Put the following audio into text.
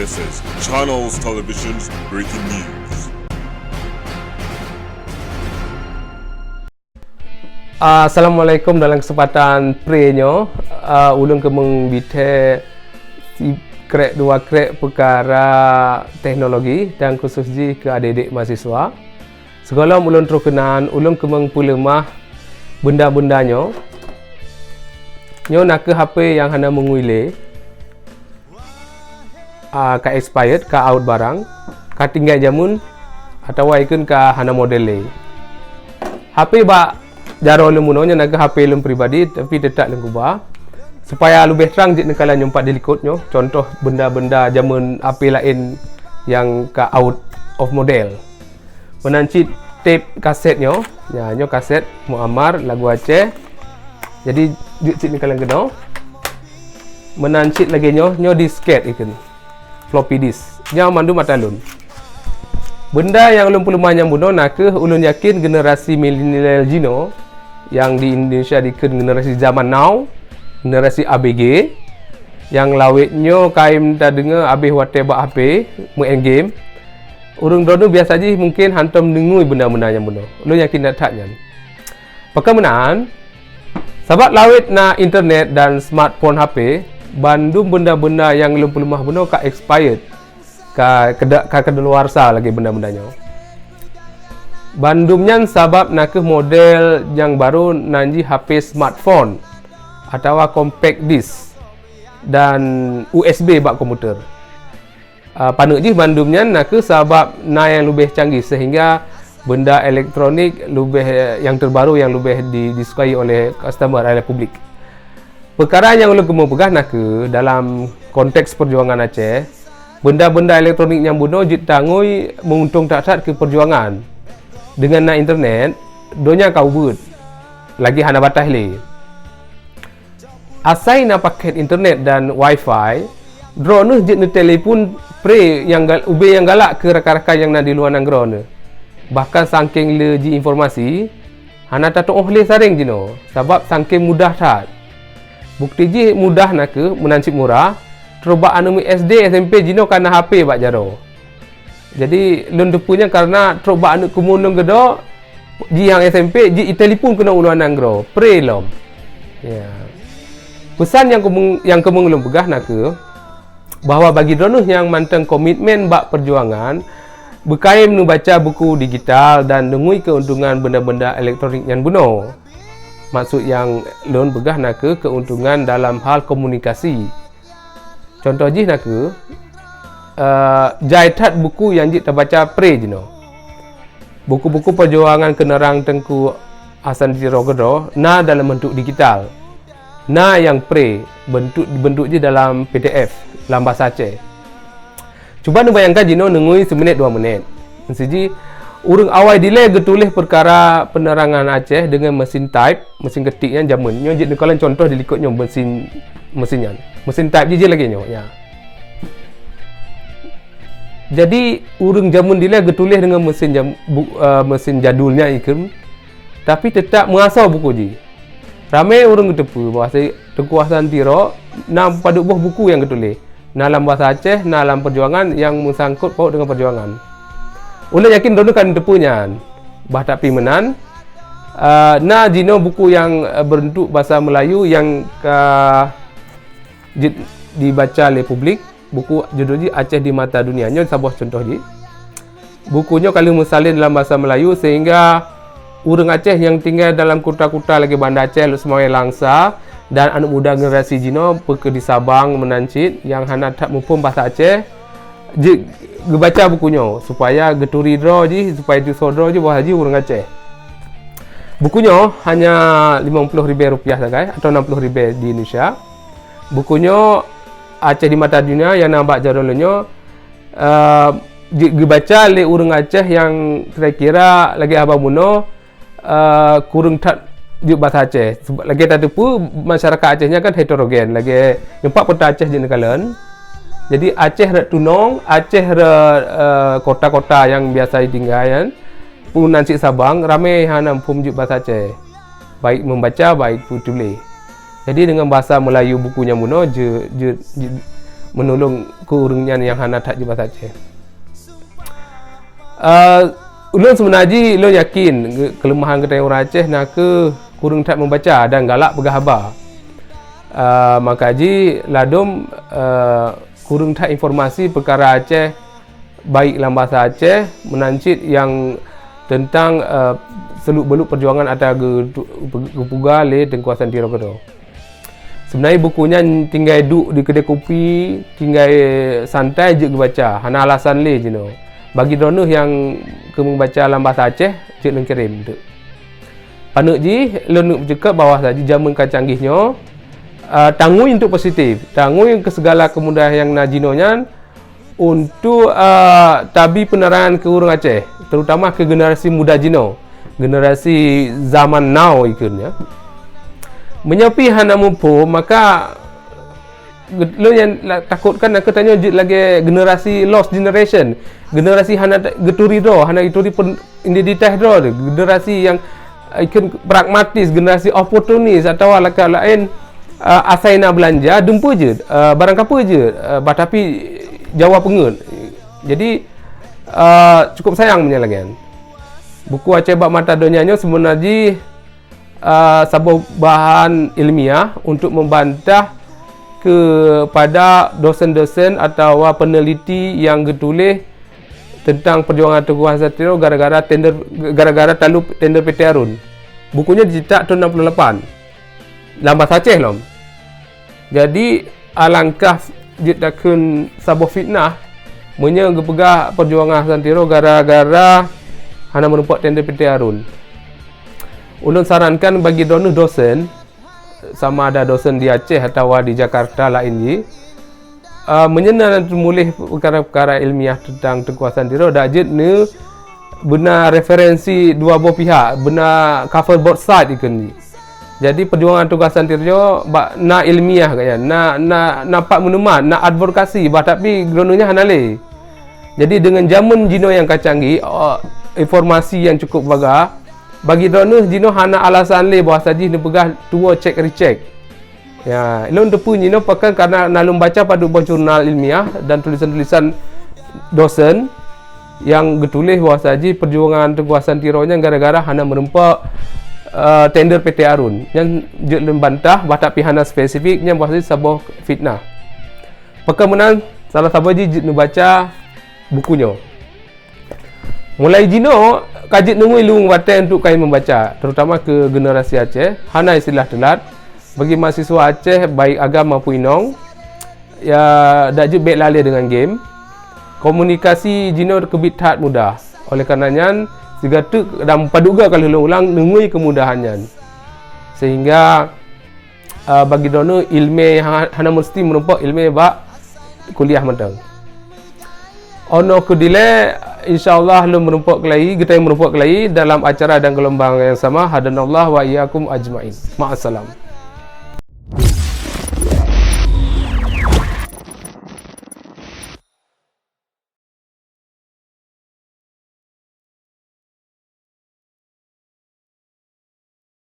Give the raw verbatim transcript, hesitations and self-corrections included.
This is Channels Television's breaking news. Assalamualaikum. Dalam kesempatan pre nyoe, uh, ulôn keumeung bithee sikrek dua krek peukara teknologi dan khusus jih keu adik-adik mahasiswa. Sigohlom ulôn troh keunan, ulôn keumeung peuleumah benda-benda nyoe. Nyoe nakeuh H P nyang hana meungui lé, ah, ka expired, ka out barang, ka tinggai jameun, atawa ikheun ka hana model lé. H P bak jaroe lôn bunoe nyan nakeuh H P lôn pribadi, tapi teutap lôn keubah. Supaya leubeh trang jeuet neukalon nyoe pat dilikot nyoe, contoh benda-benda jameun H P laén nyang ka out of model. Meunan cit tep kaset nyoe. Ya, nyoe kaset Muammar lagu Aceh. Jadi, jeuet cit neukalon keunoe. Meunan cit lagée nyoe, nyoe disket ikheun. Floppy disk. Nyoe mandum atra lôn. Benda nyang ulôn peuleumah nyang bunoe nakeuh ulôn yakin generasi milenial jinoe nyang di Indonesia dikheun generasi zaman now, generasi A B G, nyang lawét nyoe kayém tadeungoe abéh watée bak H P, meu'en game. Ureuëng droeneueh biasa jih mungken hántom deungoe benda-benda nyang bunoe. Ulôn yakin that-that nyan. Pakon meunan, sabab lawét na internet dan smartphone H P, bandum benda-benda nyang lôn peuleumah bunoe ka expired, ka keda-, ka kedaluarsa lagée benda-benda nyoe. Bandum nyan sabab nakeuh model nyang barô nan jih H P smartphone atawa compact disc dan U S B bak komputer. Ah, paneuk jih bandum nyan nakeuh sabab na nyang leubeh canggih sehingga benda elektronik leubeh, eh, nyang terbaru nyang leubeh di-, disukai oleh customer, oleh publik. Peukara nyang ulôn keumeung peugah nakeuh dalam konteks peujuangan Aceh, benda-benda elektronik nyang bunoe jeuet tangui meuuntông that-that keu peujuangan. Deungon na internet, donya ka ubeuet, lagée hana bataih lé. Asai na paket internet dan wifi, droeneueh jeuet neutelepon pre nyang gal-, ubé nyang galak keu rakan-rakan nyang na di luwa nanggroe neueh. Bahkan sangkeng le ji informasi, hana tatuoh lé saréng jinoe, sabab sangkeng mudah that. Bukti jih mudah nakeuh meunan cit murah, trok bak aneuëk S D S M P jinoe ka na H P bak jaroe. Jadi, lôn teupeue nyan karena trok bak aneuëk keumuen lôn geudoe, ji nyang S M P, ji itelipon keunoe u luwa nanggroe, pre lom. Ya. Peusan nyang keumeung, nyang keumeung lôn peugah nakeuh, bahwa bagi droeneueh nyang mantong komitmen bak peujuangan, beukayém neubaca buku digital dan deungui keuntungan benda-benda elektronik nyan bunoe. Maksud nyang lôn peugah nakeuh keuntungan dalam hal komunikasi. Contoh jih nakeuh, eh, jai that buku nyang jeuet tabaca pre jinoe. Buku-buku peujuangan keuneurang Teungku Hasan Tiro keudroe na dalam beuntuk digital. Na nyang pre, beuntuk, beuntuk jih dalam P D F, lam basa Aceh. Cuba neubayangkan jinoe neungui seuminék dua minék. Siji, ureuëng awai dilée geutuléh peukara peunerangan Aceh deungon meusin type, meusin ketik nyan jameun. Nyoe jeuet neukalon contoh dilikot nyoe meusin, meusin nyan. Meusin type jih, jih lagée nyoe, ya. Jadi, ureuëng jameun dilée geutuléh deungon meusin jam-, bu-, eh, meusin jadul nyan ikheun, tapi teutap meuasoe buku jih. Ramé ureuëng geuteupeue bahwa si Teungku Hasan Tiro na padub boh buku nyang geutuléh, na lam basa Aceh, na lam peujuangan nyang meusangkot paut deungon peujuangan. Ulôn yakin droeneueh ka neuteupeue nyan, bah tapi meunan, eh, na jinoe buku nyang, eh, beureuntôk basa Meulayu nyang ka jeuet dibaca lé publik, buku judul jih Aceh di Mata Dunia. Nyoe saboh contoh jih. Buku nyoe ka lheueh meusalin lam basa Meulayu sehingga ureuëng Aceh nyang tinggai dalam kuta-kuta lagée Banda Aceh, Lhokseumawe, Langsa dan aneuëk muda generasi jinoe peue keuh di Sabang meunan cit nyang hana that muphom basa Aceh, jeuet geubaca buku nyoe supaya geuturi droe jih, supaya tusoe droe jih bahwa jih ureuëng Aceh. Buku nyoe hanya limong ploh ribée rupiah sagai atau nam ploh ribée di Indonesia. Buku nyoe Aceh di Mata Dunia nyang na bak jaroe lôn nyoe, eh, jeuet geubaca lé ureuëng Aceh nyang kira-kira lagée haba bunoe, eh, kureueng that jeuet basa Aceh. Sebab lagée tateupeue, masyarakat Aceh nyan kan heterogen, lagée nyoe pat peue Aceh jeuet neukalon. Jadi Aceh rot tunong, Aceh rot, eh, kota-kota nyang biasa jitinggai nyan, peue nan cit Sabang, ramé hana muphom jeuet basa Aceh. Baik membaca, baik peutuléh. Jadi deungon basa Meulayu buku nyang bunoe je, je, je, meunulông keu ureuëng nyan nyang hana that jeuet bahasa Aceh. Uh, ulôn seubeuna jih, ulôn yakin keuleumahan geutanyoe ureuëng Aceh na kheueh kureueng that meubaca dan galak peugah haba. Uh, maka jih ladôm uh, kureueng that informasi peukara Aceh, baik lam bahasa Aceh meunan cit nyang teuntang uh, seuluk-beuluk peujuangan ata geupeugah lé Teungku Hasan Tiro keudroe. Seubeuna buku nyan tinggai duek di keudè kupi, tinggai santai jeuet geubaca, hana alasan lé jinoe. Bagi droeneueh nyang keu meubaca lam bahasa Aceh, jeuet lôn kirém teuk. Paneuk jih, lôn neuk peuceukeut bahwa saji jamén ka canggih nyoe, uh, tangui untuk positif, tangui keu segala kemudahan nyang na jinoe nyan, untuk uh, tabi peunerangan keu ureuëng Aceh, terutama keu generasi muda jinoe, generasi zaman now ikeunya. Meunyoe pih hana muphom, maka lôn nyang takutkan aku tanyoe jeuet lagée generasi lost generation, generasi hana geuturi droe, hana geuturi identitas droe, generasi nyang ikut pragmatis, generasi oportunis atawa lagée laén uh, asai na beulanja dumpeue jeuet, uh, barang kapeue jeuet, uh, bah tapi Jawa peungeuet. Jadi uh, cukup sayang meunyoe lagée nyan. Buku Aceh bak mata donya nyoe seubeuna jih uh, saboh bahan ilmiah untuk membantah kepada dosen-dosen atawa peneliti yang geutuléh teuntang peujuangan Teungku Hasan Tiro gara-gara tender gara-gara talu tender P T Harun. Buku nyoe jicetak tahun enam puluh lapan. Lam bahasa Aceh lom. Jadi alangkah jeuet takheun saboh fitnah meunyoe geupeugah peujuangan Hasan Tiro gara-gara hana meurumpok tender P T Harun. Ulôn sarankan bagi droeneueh dosen sama ada dosen di Aceh atawa di Jakarta laén jih, uh, meunyoe na teumuléh peukara-peukara ilmiah teuntang Teungku Hasan Tiro, dak jeuet neu beuna referensi dua boh pihak, beuna cover both side ikheun jih. Jadi peujuangan Teungku Hasan Tiro bak na ilmiah gaya, na na na pat meuneumat, na advokasi, bah tapi droeneueh nyan hana lé. Jadi dengan zaman jinoe nyang ka canggih, uh, informasi yang cukup bagah, bagi droeneueh jinoe hana alasan lé bahwa sajih neupeugah tuwo cek recheck. Ya, lôn teupeu jinoe pakon karena na lôn baca padub boh jurnal ilmiah dan tulisan-tulisan dosen yang geutuléh bahwa sajih peujuangan Teungku Hasan Tiro nyan gara-gara hana meurumpok uh, tender P T Harun. Nyan jeuet lôn bantah, bah tapi hana spesifik, nyan bahwa sajih saboh fitnah. Pakon meunan, salah saboh jih jeuet neubaca buku nyoe. Mulai jinoe ka jeuet neungui luwueng watée untuk kayém meubaca, terutama keu generasi Aceh, hana istilah teulat. Bagi mahasiswa Aceh, baik agam maupun inong, ya dak jeuet bék lalée deungon game. Komunikasi jinoe keubiet that mudah. Oleh karena nyan, sigateuk dan padub goe ka lheueh lôn ulang neungui keumudahan nyan. Sehingga uh, bagi droeneueh ilmé ha- hana meusti meurumpok ilmé bak kuliah mantong. Ono keu dilée, insya-Allah lôn meurumpok keulayi, geutanyoe meurumpok keulayi dalam acara dan geulumbang nyang sama. Hadanallah wa iyyakum ajmain. Ma'assalam.